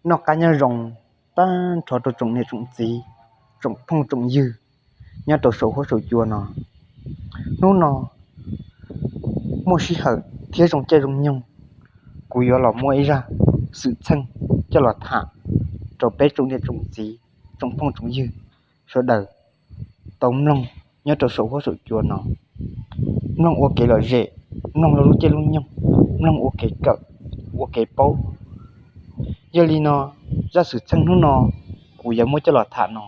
noj qab nyob zoo tag nrho rau tsoom niam tsoom txiv, tsoom phooj tsoom ywg nyob rau saum huab saum cua no. Hnub no muaj sij hawm thiab zoo caij zoo nyoog, kuv yuav los muaj ib zaj xwm txheej coj los tham rau peb tsoom niam tsoom txiv, tsoom phooj tsoom ywg sawv daws tau mloog nyob rau saum huab saum cua no. Mloog ua kev lom zem, mloog lub caij lub nyoog, mloog ua kev kawm, ua kev paub. Yog li no, zaj xwm txheej hnub no kuv yuav muab coj los tham no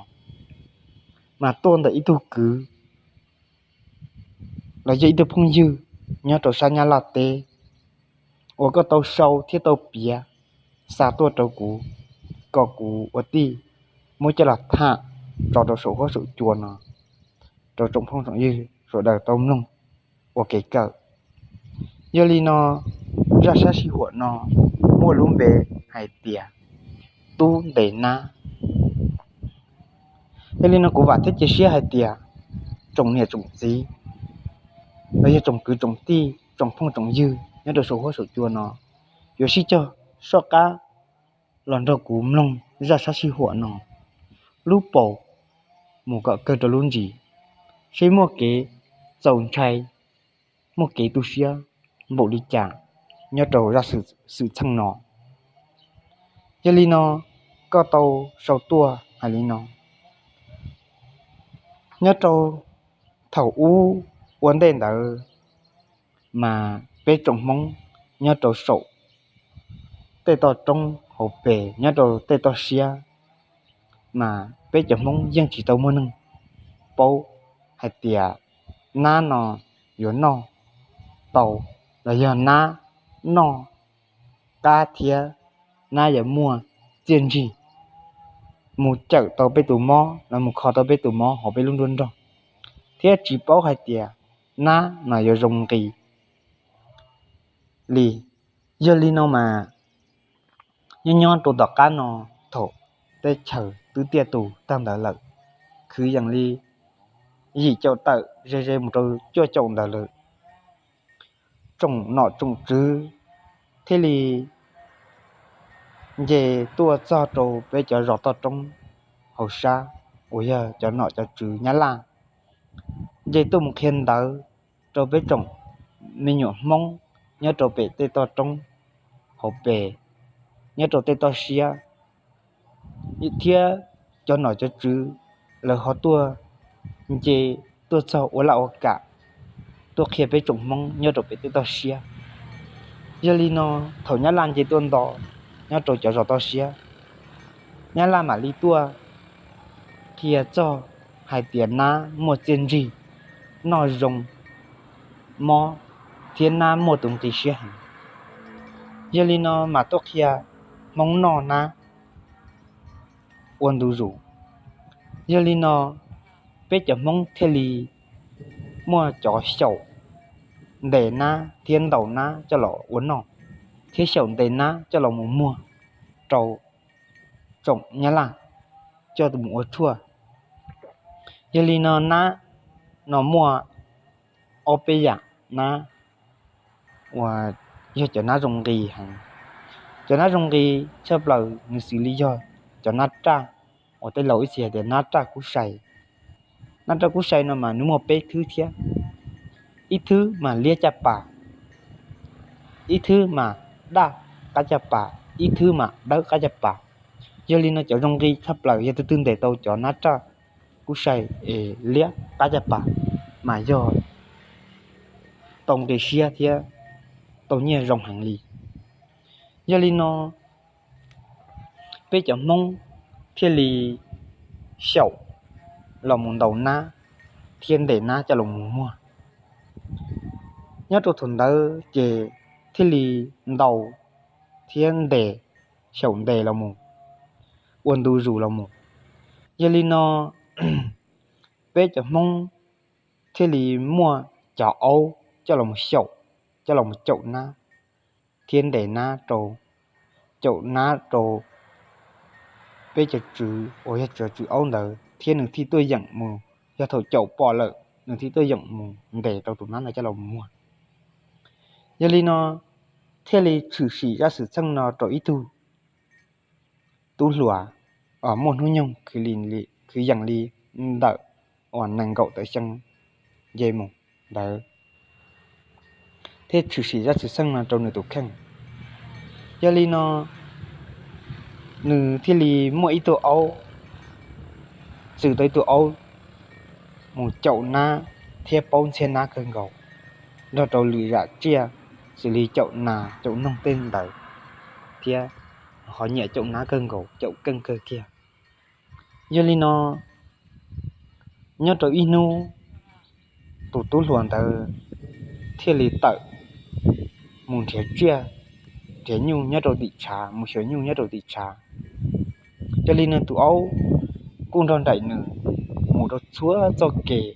mas tuaj ntawm ib tug kwv los yog ib tug phooj ywg nyob rau sab Nyab Laj teb uas koj tau sau thiab tau piav xa tuaj rau kuv, kom kuv ua tij muab coj los tham tso rau saum huab saum cua no rau tsoom phooj tsoom ywg sawv daws tau mloog ua kev kawm. Yog li no, zaj sab sij huam no muaj lub npe hais tias Tub Ntes Nab. Yog li no kuv vam thiab cia siab hais tias tsoom niam tsoom txiv los yog tsoom kwv tsoom tij, tsoom phooj tsoom ywg nyob rau saum huab saum cua no yuav sib cog soj qab los nrog kuv mloog zaj sab sij huam no lub paus mus kom kawg rau lub ntsis, seb muaj kev txaus ntshai, muaj kev tu siab npaum li cas nyob rau zaj xwm txheej no. Yog li no, koj tau sau tuaj hais li no: Nyob rau thaum ub ua ntej ntawd mas peb tsoom Hmoob nyob rau saum tej toj roob hauv pes nyob rau tej toj siab mas peb cov Hmoob yeej tsis tau muaj neeg paub hais tias nab no yuav noj tau los yog nab noj qab thiab nab yuav muaj txiaj ntsig mus cawm tau peb tus mob los mus kho tau peb tus mob hauv peb lub nruab nrog, thiab tsis paub hais tias nab no yuav zoo nqis li. Yog li no mas nyob nyob rau tom qab no, thaum teb chaws twb tiaj tus tag ntawd lawm, kwv yees li yim caum tawm ze ze mus rau cuaj caum ntawd lawm, tsoom nom tsoom tswv thiaj li nce tuaj txog rau peb cov zos toj roob hauv sab uas yog cov nom cov tswv Nyab Laj, nce tuaj mus qhia ntawv rau peb tsoom me nyuam Hmoob nyob rau pem tej toj roob hauv pes, nyob rau tej toj siab, thiab cov nom cov tswv lawv ho tuaj nce tuaj txog ua laj ua kam tuaj qhia peb tsoom Hmoob nyob rau pem tej toj siab. Yog li no, thaum Nyab Laj nce tuaj nto nyob rau cov zos toj siab, Nyab Laj mam li tuaj qhia txog hais tias nab muaj txiaj ntsig, noj zoo, mob thiab nab muaj tus nqi siab heev. Yog li no mas tuaj qhia Hmoob noj nab ua ntu zus. Yog li no, peb cov Hmoob thiaj li muaj cov xyaum ntes nab thiab ntaus nab coj los ua noj, thiab xyaum ntes nab coj los mus muag rau tsoom Nyab Laj coj mus ua tshuaj. Yog li no, nab no muaj ob peb yam nab uas yog cov nab zoo nqis heev. Cov nab zoo nqis tshaj plaws nws xws li yog cov nab raj uas tej laus ib txhia hais tias nab raj kub sai. Nab raj kub sai no mas nws muaj peb thwb thiab. Ib thwb mas liab caj pas, ib thwb mas daj qab caj pas, ib thwb mas dawb qab caj pas. Yog li no cov zoo nqis tshaj plaws yog tus twg ntes tau cov nab raj kub sai es liab qab caj pas mas yog tau nqi siab thiab tau nyiaj zoo heev li. Yog li no peb cov Hmoob thiaj li xyaum los mus ntaus nab thiab ntes nab coj los mus muag. Nyob rau thaum ntawd ces thiaj li ntaus thiab ntes, xyaum ntes los mus ua ntu zus los mus. Yog li no peb cov Hmoob thiaj li muaj cov aub coj los mus xyaum, coj los mus caum nab thiab ntes nab rau, caum nab rau peb cov tswv uas yog cov tswv aub ntawd thiab nws thiaj tuaj yeem mus, yog thaum caum pom lawm nws thiaj tuaj yeem mus ntes rau tus nab ntawd coj los mus muag. Yog li no thiaj li tshwm sim zaj xwm txheej no rau ib tug tub hluas uas muaj hnub nyoog khwv yees li ntawm uas nees nkaum tawm xyoo nce mus ntawd, thiab tshwm sim zaj xwm txheej no rau nws tus kheej. Yog li no nws thiaj li muaj ib tug aub, txwm tau ib tug aub mus caum nab thiab paub ntxhiab nab kawg nkaus, nrog rau lwm zam tsiaj xws li caum nas caum noog tej ntawd, thiab ho nyiam caum nab kawg nkaus, caum keej kawg kiag. Yog li no nyob rau ib hnub tus tub hluas ntawd thiaj li tawm mus nrhiav tsiaj, nrhiav nyuj nyob rau tim tshav, mus xyuas nyuj nyob rau tim tshav. Yog li no tus aub kuj nrog nraim nws mus rau txhua txoj kev,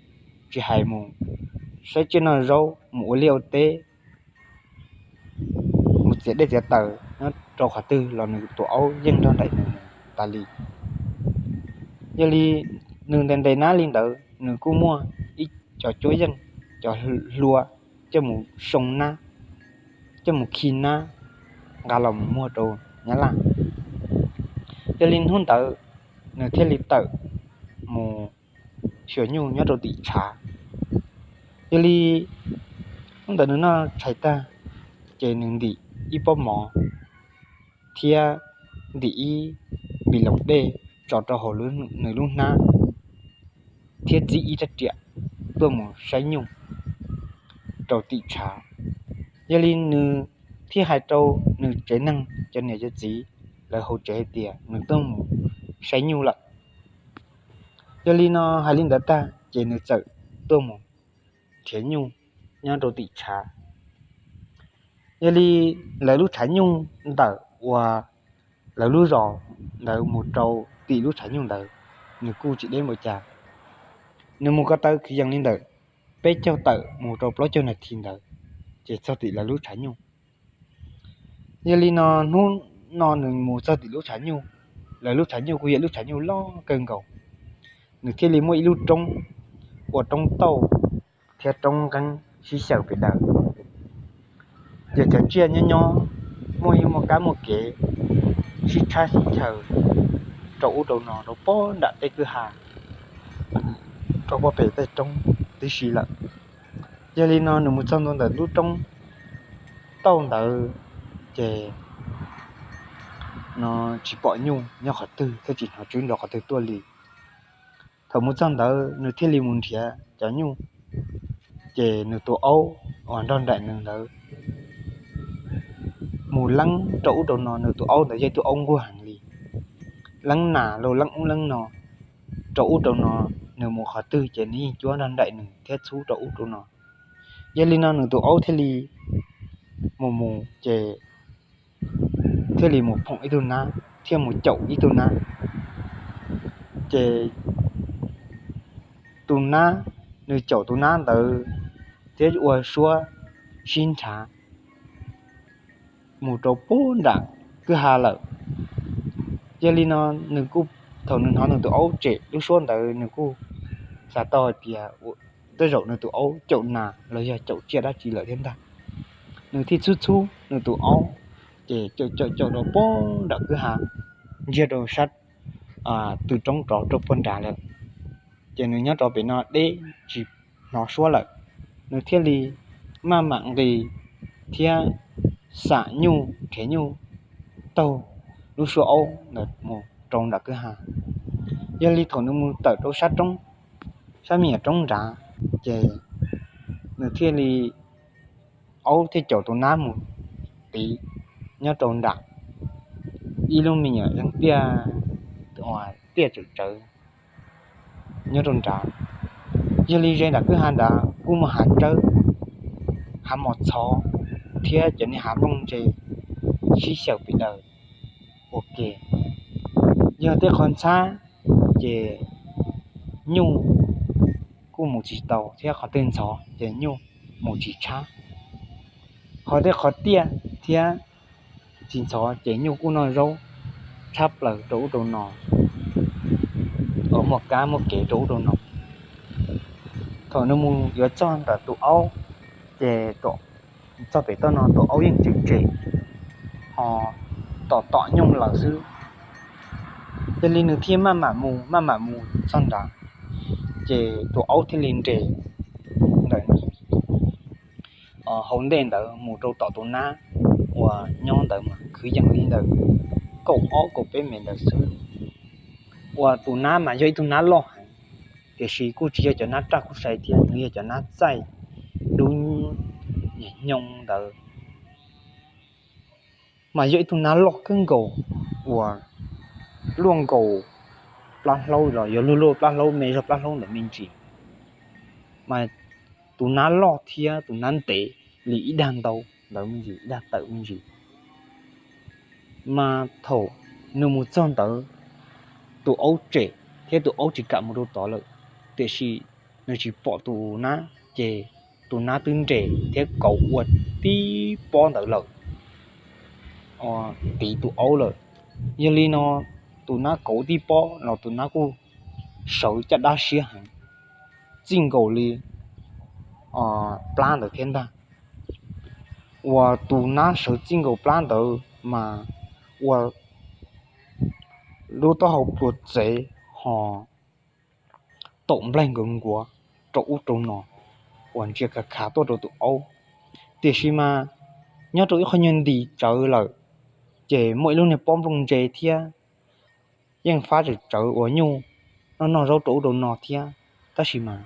tsis hais mus saib tsiaj noj zaub, mus ua liaj ua teb, mus txiav dej txiav taws nyob rau qhov twg los nws tus aub yeej nrog nraim nws tas li. Yog li nws ntes ntes nab li ntawd, nws kuj muaj ib cov cuab yeej, cov hlua coj mus soo nab, coj mus khi nab nqa los mus muag rau Nyab Laj. Yog li hnub ntawd nws thiaj li tawm mus xyuas nyuj nyob rau tim tshav. Yog li hnub ntawd nws noj tshais tag, ces nws ntim ib pob mov thiab ntim ib npis loos dej tso rau hauv nws lub hnab, thiab txib ib rab riam tuaj mus saib nyuj rau tim tshav. Yog li nws thiaj hais rau nws tsev neeg, cov niam cov txiv, lawv hauv tsev hais tias nws tuaj mus saib nyuj lawm. Yog li no hais li ntawd tag ces nws txawm tuaj mus nrhiav nyuj nyob rau tim tshav. Yog li lawv lub tshav nyuj ntawm uas lawv lub zos ntawd mus rau tim lub tshav nyuj ntawd, nws kuj tsis deb npaum cas. Nws mus ko taw kwv yees li ntawm peb caug tawm mus rau plaub caug nas this ntawd, ces txog tim lawv lub tshav nyuj. Yog li no hnub no nws mus txog tim lub tshav nyuj, lawv lub tshav nyuj kuj yog lub tshav nyuj loj kawg nkaus. Nws thiaj li muaj ib lub roob ua roob tauj thiab roob nqeeb sib xyaw pes daws. Ces cov tsiaj nyob nyob muaj ib muaj kab muaj kev sib tshab sib chaws rau ub rau no rau pob nram tej kwj ha, rau pob pem tej roob tib si lawm. Yog li no nws mus txog ntua ntawm lub roob tauj ntawd, ces no tsis pom nyuj nyob qhov twg thiab tsis hnov tswb nrov qhov twg tuaj li. Thaum mus txog ntawd nws thiaj li mus nrhiav cov nyuj, ces nws tus aub uas nrog nraim nws ntawd mus leeb rau ub rau no. Nws tus aub ntawd yog ib tug aub nquag heev li, leeb nas los leeb ub leeb no, rau ub rau no, nws mus qhov twg ces nws yeej cuab nrog nraim nws thiab txhub rau ub rau no. Yog li no nws tus aub thiaj li mus mus ces thiaj li mus phoom ib tug nab thiab mus caum ib tug nab. Ces tus nab, nws caum tus nab ntawd thiab ua suab sib nrhav mus rau puag nram kwj ha lawm. Yog li no nws kuj, thaum nws hnov nws tus aub tsem lub suab ntawd nws kuj xav tau hais tias tej zaum nws tus aub caum nas los yog caum tsiaj dab tsi lawm thiab ntag. Nws thiaj txhub txhub nws tus aub, ces caum caum caum rau puag nram kwj ha, ntsia rau sab tw roob rov rau puag nrad lawm. Ces nws nyob rau pem no deb tsis hnov suab lawm, nws thiaj li maj mam nqis thiab xam nyuj nrhiav nyuj taug lub suab aub ntawd mus rau nram kwj ha. Yog li thaum nws mus tawm rau sab roob, sab me nyuam roob nrad, ces nws thiaj li, aub thiaj caum tus nab mus tiv nyob rau nram ib lub me nyuam yeeb tiaj, tiaj tsawm tsawv nyob rau nrad. Yog li ze nram kwj ha nrad kuj muaj hav tsawb, hav mos txhov thiab cov niag hav nplooj ntse sib xyaw pes daws ua ke. Yog tej qhov ntxhab ces nyuj kuj mus tsis tau thiab qhov twg ntxhov ces nyuj mus tsis tshab. Ho tej qhov tiaj thiab tsis ntxhov ces nyuj kuj noj zaub tshab plaws rau ub rau no, uas muaj kab muaj kev rau ub rau no. Thaum nws mus yuav txog ntawm tus aub, ces txog pem toj no tus aub yeej tseem tsem ho tom tom nyuj lawm xwb. Yog li nws thiaj maj mam mus maj mam mus txog nrad, ces tus aub thiaj li nres ntawm hauv ntej ntawd mus rau tom tus nab uas nyob ntawd mas kwv yees li ntawm kaum ob kaum peb mev ntawd xwb. Uas tus nab mas yog ib tug nab loj heev, tiam sis kuj tsis yog cov nab raj kub sai thiab, nws yog cov nab txaij dub nyuj ntawd, mas yog ib tug nab loj kawg nkaus uas luaj nkaus plab hlaub los yog luaj luaj plab hlaub me zog plab hlaub ntawd me ntsis, mas tus nab loj thiab tus nab ntev li ib dag ntau ntawd me ntsis, ib dag tawm me ntsis. Mas thaum nws mus txog ntawd, tus aub tsem thiab tus aub tsis kam mus rau tod lawm, tiam sis nws tsis pom tus nab ces tus nab twb nres thiab kauv ua tib pob ntawd lawm, tiv tus aub lawm. Yog li no tus nab kauv tib pob los tus nab kuj sawv caj dab siab heev, txij nkaus li plab ntawd thiab ntag. Uas tus nab sawv txij nkaus plab ntawd mas ua lub taub hau pluav txev ho taum nplaig nkaus nkuav rau ub rau no uas ntsia khav khav tuaj rau tus aub. Tiam sis mas nyob rau ib qho nyuag nti tsawv lawm, ces muaj ib lub niag pob nplooj ntse thiab yeej fab tsawv tsawv uas nyuj noj noj zaub rau ub rau no thiab. Tab sis mas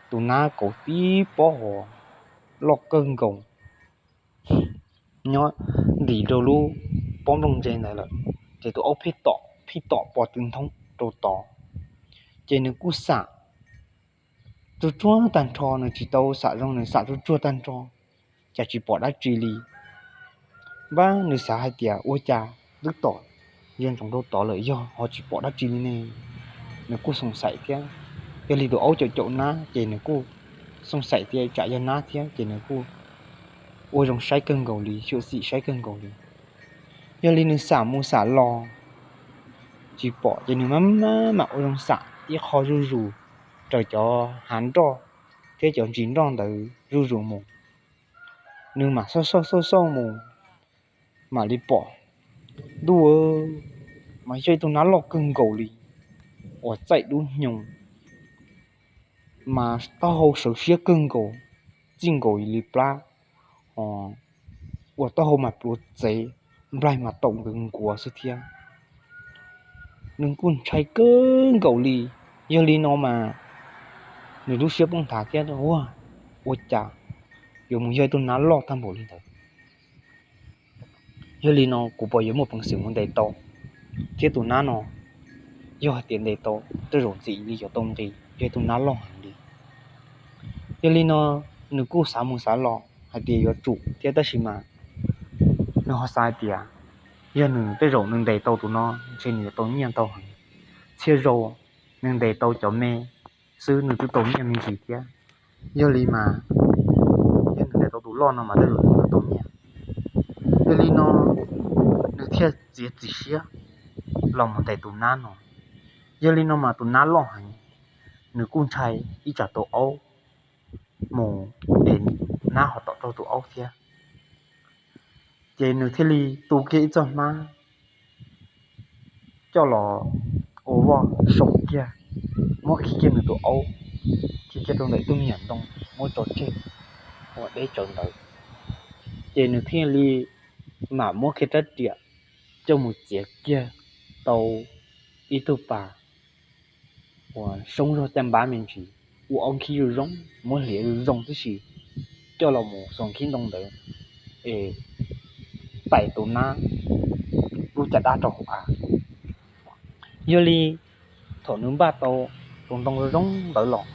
tus nab kauv tib pob hov loj kawg nkaus nyob ntim rau lub pob nplooj ntse ntawd lawm, ces tus aub pheej tom pheej tom pov tw nthoob rau tod. Ces nws kuj xam tsuag tsuag tag nrho, nws tsis tau xam zoo, nws xam tsuag tsuag tag nrho, cas tsis pom dab tsi li. Npab nws xav hais tias ua cas twb tom ze ntsoov rau tod lawm yog ho tsis pom dab tsi li ne? Nws kuj xoom xaim thiab. Yog li tus aub caum caum nab ces nws kuj xoom xaim tias tsam yog nab thiab ces nws kuj ua zoo saib kawg nkaus li, xyuam xim saib kawg nkaus li. Yog li nws xam mus xam los tsis pom ces nws mam mam ua zoo xam ib qho zuj zus raws cov hav nroj thiab cov ntsis nroj ntawd zuj zus mus. Nws mam xauj xauj xauj xauj mus, mam li pom, ntuj, mas yog ib tug nab loj kawg nkaus li uas txaij dub hnyoo, mas taub hau sawv siab kawg nkaus, txij nkaus li plab, uas taub hau mas pluav txev, nplaig mas taum nkaus nkuav xwb thiab. Nws kuj ntshai kawg nkaus li. Yog li no mas nws lub siab poob nthav thiab, ua, ua cas yuav mus yog ib tug nab loj tag npaum li ntawd? Yog li no kuv puas yuav muaj peev xwm mus ntes tau? Thiab tus nab no yog hais tias ntes tau tej zaum ntxim li yuav tau nqis, yog ib tug nab loj heev li. Yog li no nws kuj xav mus xav los hais tias yuav tsum thiab, tab sis mas nws ho xav hais tias yog nws tej zaum nws ntes tau tus no ntshe nws yuav tau nyiaj ntau heev. Txhia zaus nws ntes tau cov me xwb nws twb tau nyiaj me ntsis thiab. Yog li mas yog nws ntes tau tus loj no mas tej zaum nws yuav tau nyiaj. Yog li no nws thiaj txiav txim siab los mus ntes tus nab no. Yog li no mas tus nab loj heev, nws kuj ntshai ib tsam tus aub mus es nab ho tom raug tus aub thiab. Ces nws thiaj li tu kiag ib txoj hmab coj los ua voj soo kiag, muab khi kiag nws tus aub, khi kiag rau ntawm ib tug me nyuam ntoo, muab tso tseg ua deb tsawv ntawd. Ces nws thiaj li mam muab kiag rab riam coj mus txiav kiag tau ib tug pas uas soob zog caj npab me ntsis, ua ob nkhib zoo zoo, muab hliav zoo zoo tib si, coj los mus xuas nkhib ntoo ntawd es tais tus nab lub caj dab rau hauv av. Yog li thaum nws npaj tau tus ntoo zoo zoo ntawd los,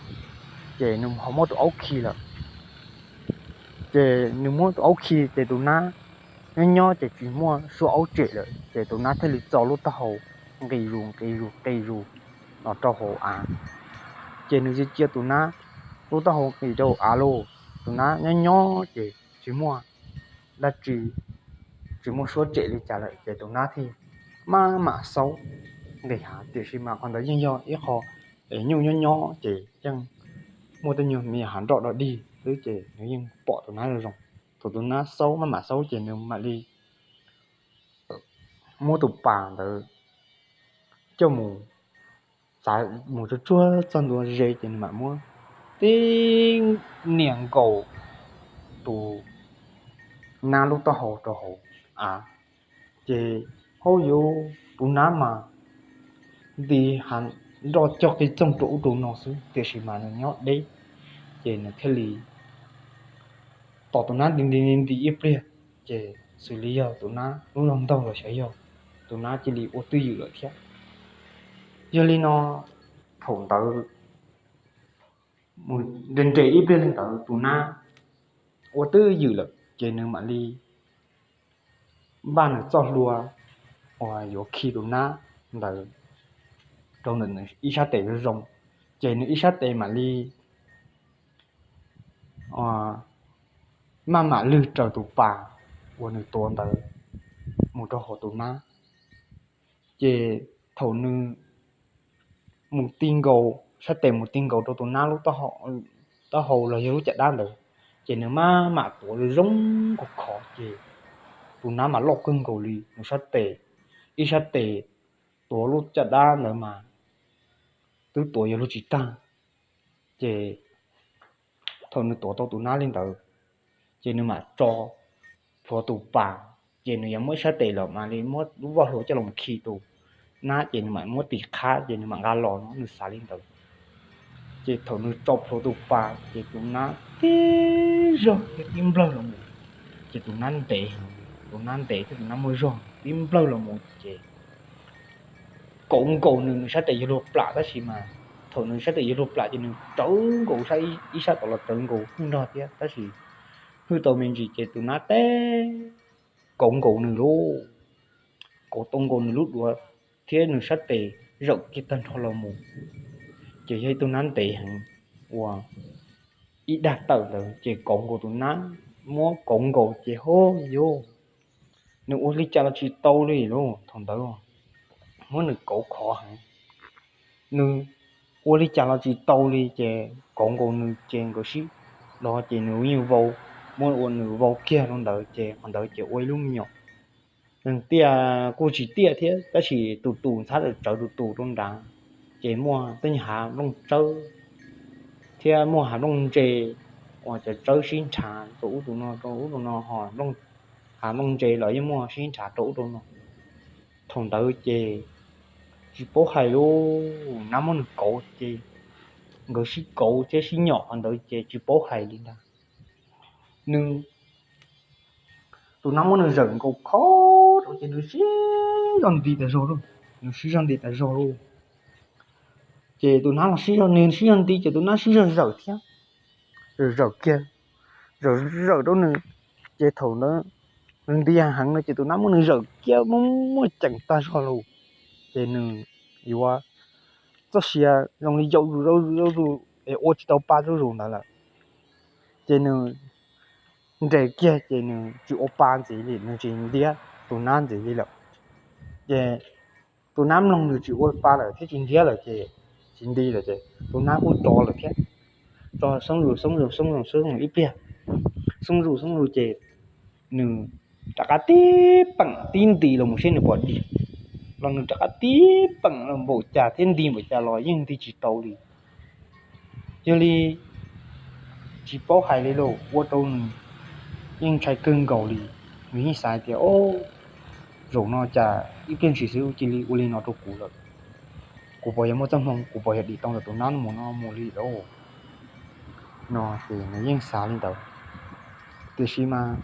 ces nws ho muab tus aub khi lawm. Ces nws muab tus aub khi ces tus nab nyob nyob ces tsis muaj suab aub tsem lawm, ces tus nab thiaj li txo lub taub hau nqis zus nqis zus nqis zus los rau hauv av. Ces nws cia cia tus nab lub taub hau nqis rau hauv av lauj, tus nab nyob nyob ces tsis muaj dab tsi, tsis muaj suab tsem li cas lawm, ces tus nab thiaj maj mam xaub nqis hav. Tiam sis mas qhov ntawd yeej yog ib qho es nyuj nyob nyob ces yeej muaj tej nyuag me hav nroj dog dig xwb ces nws yeej pom tus nab zoo zoo. Thaum tus nab xaub maj mam xaub ces nws mam li muab tus pas ntawd coj mus, txav mus tsuag tsuag txog ntua ze ces nws mam muab tib nias nkaus tus nab lub taub hau rau hauv av. Ces hauj yuv, tus nab mas nti heev, nroj cog qis txoog rau ub rau no xwb, tiam sis mas nws nyob deb, ces nws thiaj li tos tus nab nti nti nti ib pliag, ces xws li yog tus nab lub zog ntaug los xyov yog tus nab cia li ua twj ywm lawm thiab. Yog li no, thaum ntawd nres nres ib pliag li ntawd tus nab ua twj ywm lawm ces nws mam li npaj nws txoj hlua uas yuav khi tus nab ntawd rau ntawm nws ib sab tes zoo zoo, ces nws ib sab tes mam li maj mam lwg raws tus pas uas nws tuav ntawd mus rau hauv tus nab. Ces thaum nws mus ti nkaus, sab tes mus ti nkaus rau tus nab lub taub hau los yog lub caj dab ntawd, ces nws maj mam tuav zoo zoo khov khov, ces tus nab mas loj kawg nkaus li nws sab tes, ib sab tes tuav lub caj dab ntawd mas twb tuav yuav luag tsis tag. Ces thaum nws tuav tau tus nab li ntawd, ces nws mam tso plhuav tus pas, ces nws yuav muab ib sab tes los mam li muab lub voj hlua coj los khi tus nab, ces nws mam muab tis qhab ces nws mam nqa los no, nws xav li ntawd. Ces thaum nws tso plhuav tus pas ces tus nab tib zog thiab tib nplawg los mus, ces tus nab ntev, tus nab ntev thiab tus nab muaj zog tib nplawg los mus ces kauv nkaus nws, nws sab tes yuav luag plam tab sis mas thaum nws sab tes yuav luag plam ces nws rawv nkaus ib sab tom los rawv nkaus hwj nrog thiab, tab sis hwj tau me ntsis ces tus nab teb kauv nkaus nws lauj, kauv tau nkaus nws lub duav thiab nws sab tes zawm kiag tag nrho los mus. Ces yog ib tug nab ntev heev uas ib dag tawm ntawd ces kauv nkaus tus nab, muab kauv nkaus ces hauj yuv, nws ua li cas los tsis tau li lauj. Thaum ntawd muab nws kauv khov heev, nws ua li cas los tsis tau li ces kauv nkaus nws ces nkawd sib do ces nws yeej vau, muab ua nws vau kiag rau ntawd ces qhov ntawd ces ua ib lub me nyuam tiaj kuj tsis tiaj thiab tab sis tus tus ntxhab tsawv tus tus rau nrad, ces muaj tej nyuag hav nplooj tsawb thiab muaj hav nplooj ntse uas cov tsawb sib nrhav rau ub rau no, rau ub rau no ho hav nplooj ntse los yeej muaj sib nrhav rau ub rau no. Thaum ntawd ces tsis paub hais lauj, nab muab nws kauv ces nkawd sib kauv thiab sib nyom qhov ntawd ces tsis paub hais li ntag. Nws, tus nab muab nws zawm nkaus khov rau ces nws sib zog nti tas zog lauj, nws sib zog nti tas zog lauj. Ces tus nab los sib zog, nws sib zog nti ces tus nab sib zog zawm thiab, zawm kiag, zawm zawm rau nws. Ces thaum ntawd nws nti heev no ces tus nab muab nws zawm kiag muaj muaj ceem tag zog lauj. Ces nws yuav txoj sia zoo li yaum zus yaum zus yaum zus es ua tsis tau pa zuj zus ntawd lawm. Ces nws nres kiag ces nws tsis ua pa ntxiv li, nws tsis ntiab tus nab ntxiv li lawm. Ces tus nab mloog nws tsis ua pa lawm thiab tsis ntiab lawm ces tsis nti lawm ces tus nab kuj tso lawm thiab, tso xoob zus xoob zus xoob zus xoob zus ib pliag, xoob zus xoob zus ces nws rov qab tib peem tib nti los mus seb nws puas dig, los nws rov qab tib peem los npaum cas thiab nti npaum cas los yeej nti tsis tau li. Yog li tsis paub hais li lauj, ua rau nws yeej ntshai kawg nkaus li. Nws yeej xav tias, o, zaum no cas ib pliag ntshis xwb cia li ua li no rau kuv lawm, kuv puas yog muaj txoj hmoo, kuv puas yog dim tau ntawm tus nab mus no mus li lauj, no ces nws yeej xav li ntawd. Tiam sis mas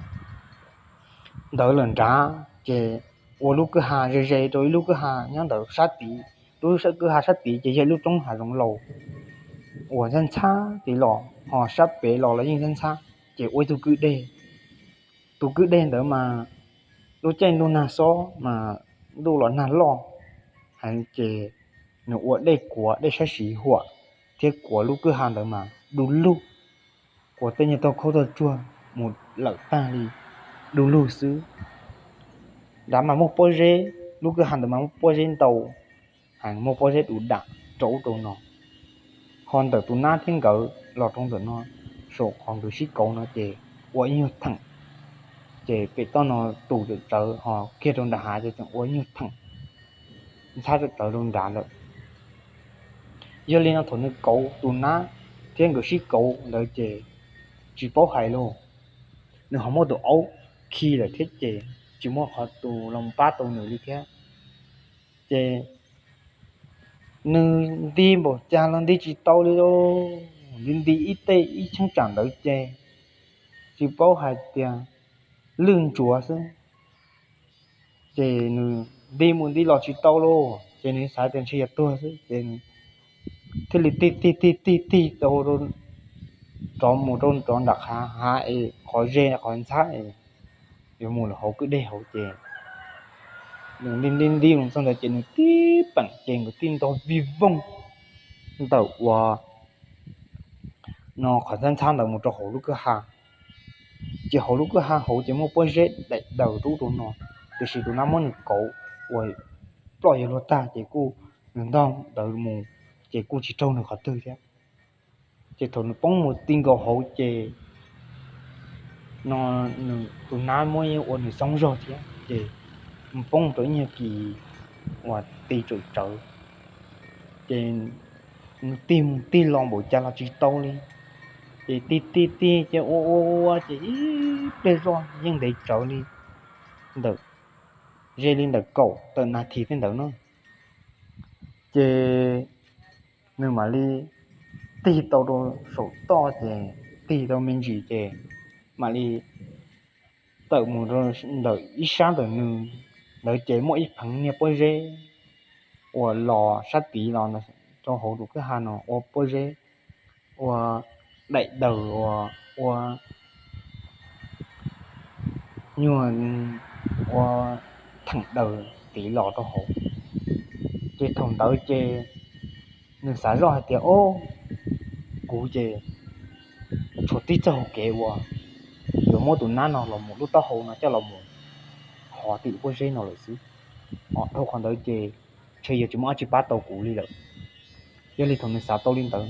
ntawd lawm nrad ces ua lub kwj ha ze ze rau ib lub kwj ha nyob ntawd sab tid. Lub kwj ha sab tid ces yog ib lub roob hav zoov laus uas ntxhab ntxhab tid los ho sab pem los los yeej ntxhab ntxhab, ces ua ib tug kwj deg. Tus kwj deg ntawd mas lub caij ntuj nag xob mas ntuj los nag loj heev ces nws ua dej kuav dej sab siv huam thiab kuav lub kwj ha ntawd mas du lug, kuav tej nyuag tog khaub tog tsuag mus lawm tag li, du lug xwb. Nrad mas muaj pob zeb, lub kwj ha ntawd mas muaj pob zeb ntau heev, muaj pob zeb du dam rau ub rau no. Ho ntawm tus nab thiab nkawd los rau ntawm no, saum qhov nkawd sib kauv no ces ua ib nyuag theem, ces pem toj no tus tawm tsawv ho kiag rau nram hav ces tseem ua ib nyuag theem. ntxhab tawm plaws rau nrad lawm. Yog li no thaum nws kauv tus nab thiab nkawd sib kauv ntawd ces tsis paub hais lauj, nws ho muab tus aub khi lawm thiab ces tsis muaj qhov tus los pab tau nws li thiab. Ces nws nti npaum cas los nti tsis tau li lauj, nti nti ib teg ib cheeb tsam ntawd ces tsis paub hais tias lwj ntsuav xwb. Ces nws nti mus nti los tsis tau lauj, ces nws xav tias ntshe yog tuag xwb ces nws thiaj li tig tig tig tig tig rov mus rau rov nram hav es qhov ze qhov ntxhab es yuav mus lawm hauv kwj deg hauv ces nws nti nti nti mus txog ntawd ces nws tib peem ces nws tib ntog vij voog ntawm uas no qhov ntxhab ntxhab ntawd mus rau hauv lub kwj ha. Ces hauv lub kwj ha hauv ces muaj pob zeb daim daws rub rau no, tiam sis tus nab muab nws kauv uas ploj yuav luag tag ces kuj nws ntog ntawd mus ces kuj tsis raug nws qhov twg thiab. Ces thaum nws poob mus ti nkaus hauv ces no nws tus nab muab ua nws xoob zog thiab ces nws poob rau ib nyuag kis uas ti tsawm tsawv. Ces nws tig mus tig los npaum cas los tsis tau li. Ces tig tig tig ces ua ua ua ces ib pliag zoj yeej ntev tsawv li ntawm, ze li ntawm kaum tawm nas this tej ntawd na. Ces nws mam li tig tau rau saum toj ces tig tau me ntsis ces mam li tawm mus ntawm ib sab ntawm nws ntawd ces muaj ib pheev niag pob zeb uas los sab tid los rau hauv tus kwj ha no ua pob zeb ua daim daws uas ua nyuag ua theem daws tid los rau hauv. Ces thaum ntawd ces nws xav zoj hais tias, o, kuv ces tshuav tib txoj hau kev uas yuav muab tus nab no los mus lub taub hau no coj los mus hov tim pob zeb no lawm xwb. Dhau qhov ntawd ces ntshe yuav tsis muaj dab tsi pab tau kuv li lawm. Yog li thaum nws xav tau li ntawd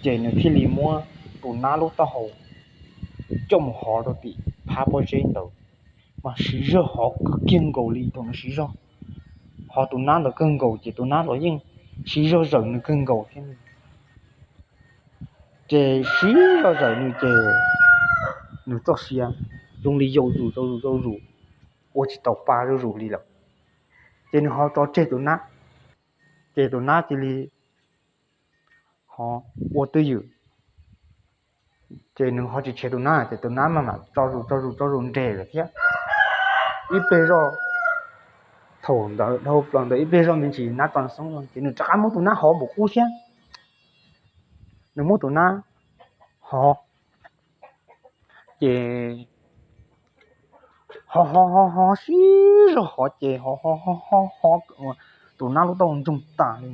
ces nws thiaj li muab tus nab lub taub hau coj mus hov rau tim phab pob zeb ntawd, mas siv zog hov kawg kiag nkaus li. Thaum nws siv zog hov tus nab ntawd kawg nkaus ces tus nab los yeej siv zog zawm nws kawg nkaus thiab. Ces siv zog zawm nws ces nws txoj sia zoo li yau zus yau zus yau zus, ua tsis tau pa zuj zus li lawm. Ces nws ho tso tseg tus nab, ces tus nab cia li ho ua twj ywm. Ces nws ho tsis tshev tus nab ces tus nab maj mam tso zus tso zus tso zus nres lawm thiab. Ib pliag zoj, thaum ntawd dhau plaws ntawd ib pliag zoj me ntsis nab tso xoob ces nws rov qab muab tus nab hov npaum qub thiab. Nws muab tus nab hov, ces ho ho ho ho siv zog hov ces ho ho ho ho tus nab lub taub hau ntsoog tas li.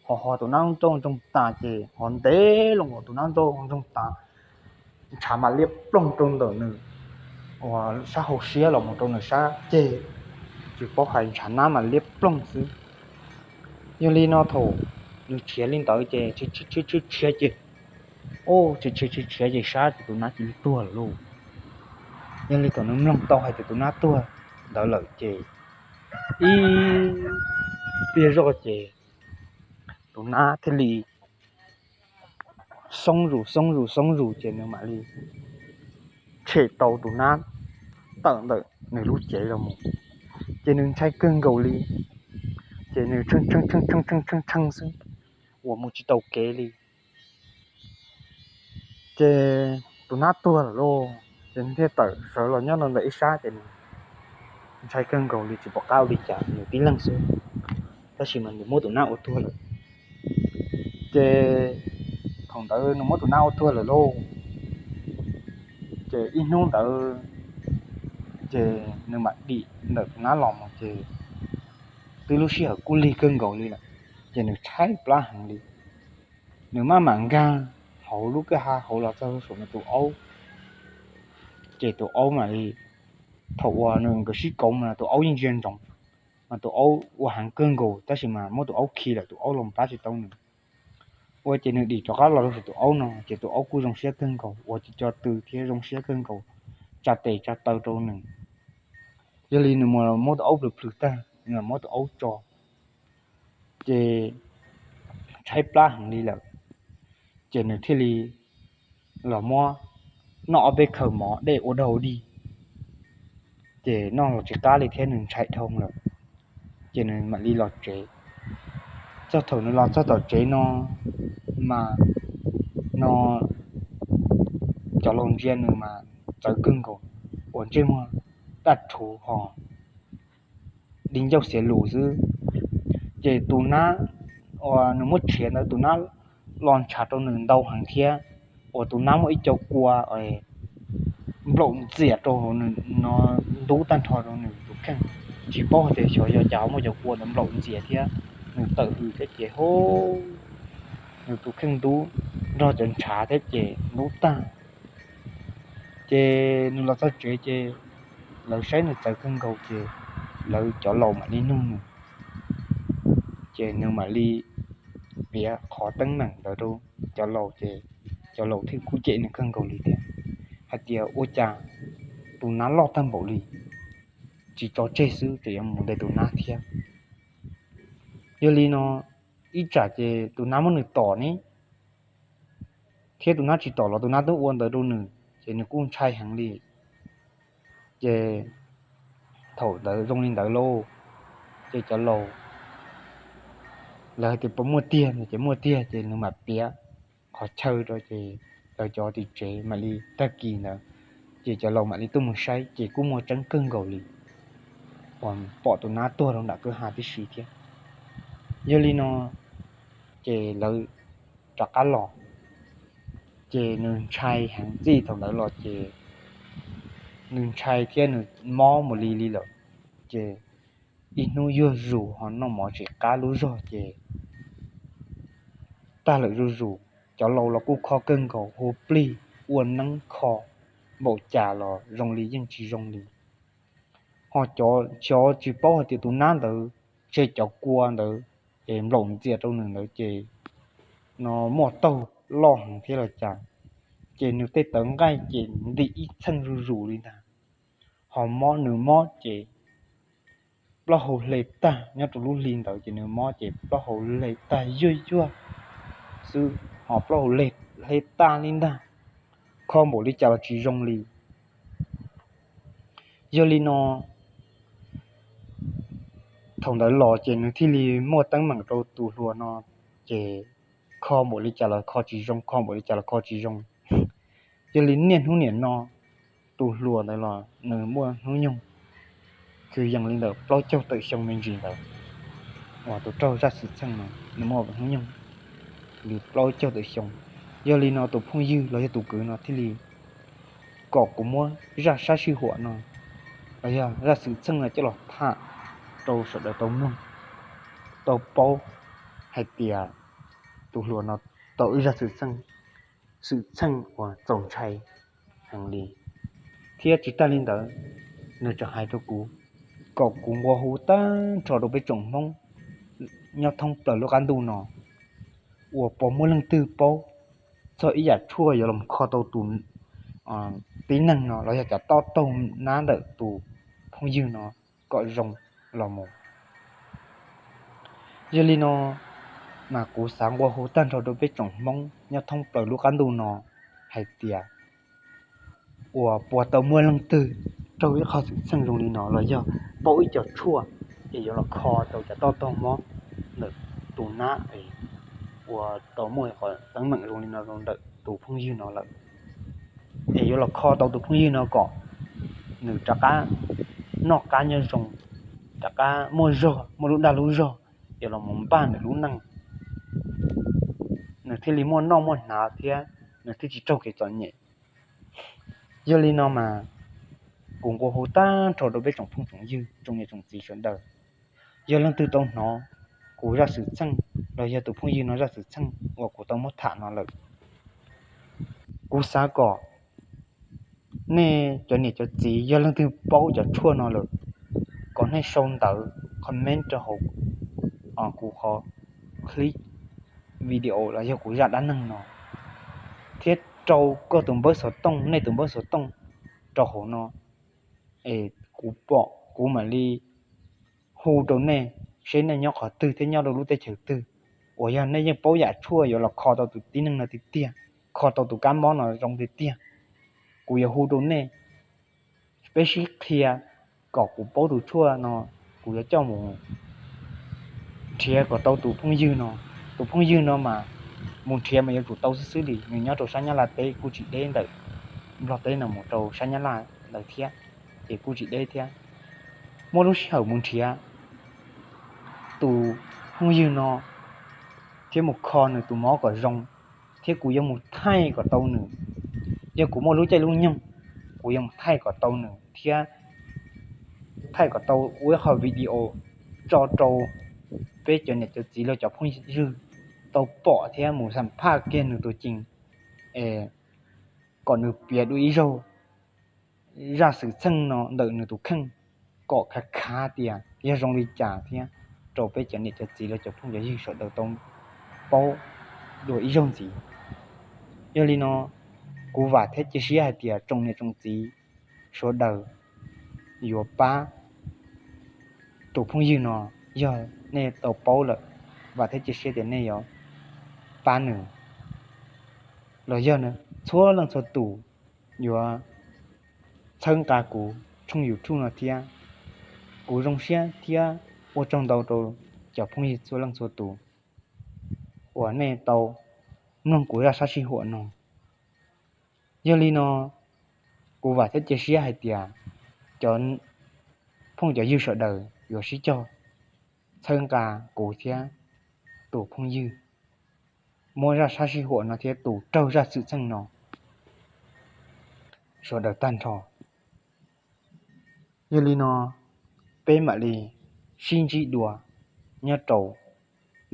Ho ho tus nab lub taub hau ntsoog tas ces ho ntev loo tus nab lub taub hau ntsoog tas, ntshav mas liab ploog rau ntawm nws uas sab hauv siab los mus rau nws sab ceg, tsis paub hais ntshav nab mas liab ploog xwb. Yog li no thaum nws tshiav li ntawd ces tshiav tshiav tshiav ces, o, tshiav tshiav tshiav tshiav ces saib ces tus nab cia li tuag lawm lauj. Yog li thaum nws mloog tau hais tias tus nab tuag ntawd lawm ces ib pliag zoj ces tus nab thiaj li xoob zus xoob zus xoob zus ces nws mam li tshem tau tus nab tawm ntawm nws lub cev los mus. Ces nws ntshai kawg nkaus li, ces nws tshee tshee tshee tshee tshee tshee xwb uas mus tsis tau kev li. Ces tus nab tuag lawm lauj, ces nws thiaj tawm sawv los nyob rau ntawm ib sab ces nws ntshai kawg nkaus li tsis pom qab ua li cas, nws tib leeg xwb, tab sis mas nws muab tus nab ua tuag lawm. Ces thaum ntawd nws muab tus nab ua tuag lawm lauj, ces ib hnub ntawd ces nws mam dim ntawm tus nab los mus ces twb lub sij hawm kuj lig kawg nkaus li lawm, ces nws tshaib plab heev li. Nws maj mam nkag hauv lub kwj ha hauv los txog saum nws tus aub, ces tus aub mam li, thaum uas nws nkawd sib kauv mas tus aub yeej ntsia ntsoov, mas tus aub ua heev kawg nkaus tab sis mas muab tus aub khi lawm tus aub los pab tsis tau nws. Ua ces nws dim rov qab los rau saum tus aub no ces tus aub kuj zoo siab kawg nkaus, ua ces co tw thiab zoo siab kawg nkaus, tsa tes tsa taw rau nws. Yog li nws mus muab tus aub plhws plhws tag, nws muab tus aub tso, Ces tshaib plab heev li lawm, ces nws thiaj li los muab noj ob peb khaws mov dej ua dog dig, ces noj los tsis qab li thiab nws ntshai dhau lawm, ces nws mam li los tsev. Txog thaum nws los txog tom tsev no mas, no cov laus ntsia nws mas txawv kawg nkaus, uas ntsej muag daj rhuv ho di ncauj xiav lus xwb. Ces tus nab uas nws muab tshiav ntawd tus nab los ntshav rau nws ntau heev thiab, uas tus nab muaj ib co kua nplaum ntxias rau nws no, ntub tag nrho rau nws tus kheej. Tsis paub hais tias xyov yog cas muaj cov kua ntawd nplaum ntxias thiab, nws tawm hws thiab ces hu, nws tus kheej ntub nrog cov ntshav thiab ces ntub tag. Ces nws los txog tsev ces lawv saib nws txawv kawg nkaus ces lawv cov laus mam li nug nws, ces nws mam li piav qhov teeb meem ntawd rau cov laus ces cov laus thiaj kuj cem nws kawg nkaus li thiab, hais tias ua cas tus nab loj tag npaum li, tsis tso tseg xwb tseem yuav mus ntes tus nab thiab. Yog li no, ib tsam ces tus nab muab nws tom ne, thiab tus nab tsis tom los tus nab twb ua ntawd rau nws ces nws kuj ntshai heev li. Ces thaum ntawd zoo li ntawd lauj, ces cov laus lawv hais tias puas muaj tiag no ces muaj tiag, ces nws mam piav qhov chaw rau ces lawv cov tim tsev mam li, tag kis ntawd ces cov laus mam li tuaj mus saib ces kuj muaj tseeb kawg nkaus li, uas pom tus nab tuag rau nram kwj ha tib si thiab. Yog li no ces lawv rov qab los, ces nws ntshai heev, txij thaum ntawd los ces nws ntshai thiab nws mob mus li li lawm. Ces ib hnub yuag zus ho noj mov tsis qab lub zog ces tag lawm zuj zus. Cov laus los kuj kho kawg nkaus, hu plig ua neeb kho npaum cas los zoo li yeej tsis zoo li. Ho cov tsis paub hais tias tus nab ntawd, ntshe cov kua ntawd es nplaum ntxias rau nws ntawd ces no muaj taug loj heev thiab los cas, ces nws tej tawv nqaij ces ntim ib txheej zuj zus li ntag. Ho mob, nws mob ces plaub hau hle tag, nyob rau lub hli ntawd ces nws mob ces plaub hau hle tag yuag yuag xwb, ho plaub hau hle tag li ntag, kho npaum li cas los tsis zoo li. Yog li no thaum ntawd los ces nws thiaj li muaj teeb meem rau tus hluas no, ces kho npaum li cas los kho tsis zoo, kho npaum li cas los kho tsis zoo. Yog li niaj hnub niam no tus hluas ntawd los nws muaj hnub nyoog kwv yees li ntawm plaub caug tawm xyoo me ntsis ntawd, uas tus raug zaj xwm txheej no nws muaj hnub nyoog li plaub caug tawm xyoo. Yog li no tus phooj ywg los yog tus kwv no thiaj li kom kuv muab zaj sab sij huam no los yog zaj xwm txheej no coj los tham rau sawv daws tau mloog, tau paub hais tias tus hluas no tau ib zaj xwm txheej, xwm txheej uas txaus ntshai heev li. Thiab tsis tag li ntawd, nws tseem hais rau kuv kom kuv nqua hu tag nrho rau peb tsoom Hmoob nyob thoob plaws lub qab ntuj no uas puas muaj leej twg paub txog ib yam tshuaj yuav los kho tau tus tib neeg no los yog cov toj taug nab ntawm tus phooj ywg no kom zoo los mus. Yog li no mas kuv xav nqua hu tag nrho rau peb tsoom Hmoob nyob thoob plaws lub qab ntuj no hais tias uas puas tau muaj leej twg raug ib qho xwm txheej zoo li no los yog paub ib co tshuaj es yuav los kho tau cov toj taug mob ntawm tus nab es uas tau muaj qhov teeb meem zoo li no rau ntawm tus phooj ywg no lawm, es yuav los kho tau tus phooj ywg no kom nws rov qab noj qab nyob zoo, rov qab muaj zog, muaj lub dag lub zog, yuav los mus npaj nws lub neej, nws thiaj li muaj noj muaj hnav thiab nws thiaj tsis raug kev txom nyem. Yog li no mas kuv nqua hu tag nrho rau peb tsoom phooj tsoom ywg, tsoom niam tsoom txiv sawv daws, yog leej twg tau hnov kuv zaj xwm txheej los yog tus phooj ywg no zaj xwm txheej uas kuv tau muab tham no lawm, kuv xav kom nej cov niam cov txiv yog leej twg paub cov tshuaj no lawm, kom nej sau ntawv comment rau hauv kuv qhov clip video los yog kuv zaj dab neeg no, thiab rau koj tus npawb xov tooj, nej tus npawb xov tooj rau hauv no, es kuv pom kuv mam li hu rau nej seb nej nyob qhov twg thiab nyob rau lub teb chaws twg, uas yog nej yeej paub yam tshuaj yuav los kho tau tus tib neeg no tiag tiag, kho tau tus kab mob no zoo tiag tiag, kuv yuav hu rau nej. Peb sib qhia kom kuv paub tus tshuaj no, kuv yuav coj mus nrhiav kom tau tus phooj ywg no. Tus phooj ywg no mas mus nrhiav mas yuav tsum tau xwb xwb li, nws nyob rau sab Nyab Laj teb kuj tsis deb ntawm Nplog teb no mus rau sab Nyab Laj ntawd thiab, ces kuj tsis deb thiab. Muaj lub sij hawm mus nrhiav tus phooj ywg no thiab mus kho nws tus mob kom zoo, thiab kuv yuav mus thaij kom tau nws. Yog kuv muaj lub caij lub nyoog, kuv yuav mus thaij kom tau nws thiab thaij kom tau ua ib qho video tso rau peb cov niam cov txiv los cov phooj ywg tau pom thiab mus xam phaj kiag nws tus cees, es kom nws piav dua ib zaug zaj xwm txheej no ntawm nws tus kheej, kom khav khav tias yog zoo li cas thiab rau peb cov niam cov txiv los cov phooj cov ywg sawv daws tau paub dua ib zaug ntxiv. Yog li no, kuv vam thiab cia siab hais tias tsoom niam tsoom txiv sawv daws yuav pab tus phooj ywg no. Yog nej tau paub lawm, vam thiab cia siab tias nej yuav pab nws, los yog txhua leej txhua tus yuav txhawb nqa kuv tshooj YouTube no thiab. Kuv zoo siab thiab ua tsaug ntau rau cov phooj ywg txhua leej txhua tus uas nej tau mloog kuv zaj sab sij huam no. Yog li no, kuv vam thiab cia siab hais tias cov phooj cov ywg sawv daws yuav sib cog txhawb nqa kuv thiab tus phooj ywg muab zaj sab sij huam no thiab tus raug zaj xwm txheej no sawv daws tag nrho. Yog li no, peb mam li sib ntsib dua nyob rau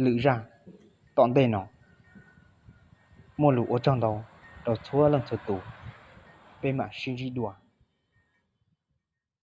lwm zaj tom ntej no. Muaj lus ua tsaug ntau rau txhua leej txhua tus, peb mam sib ntsib dua.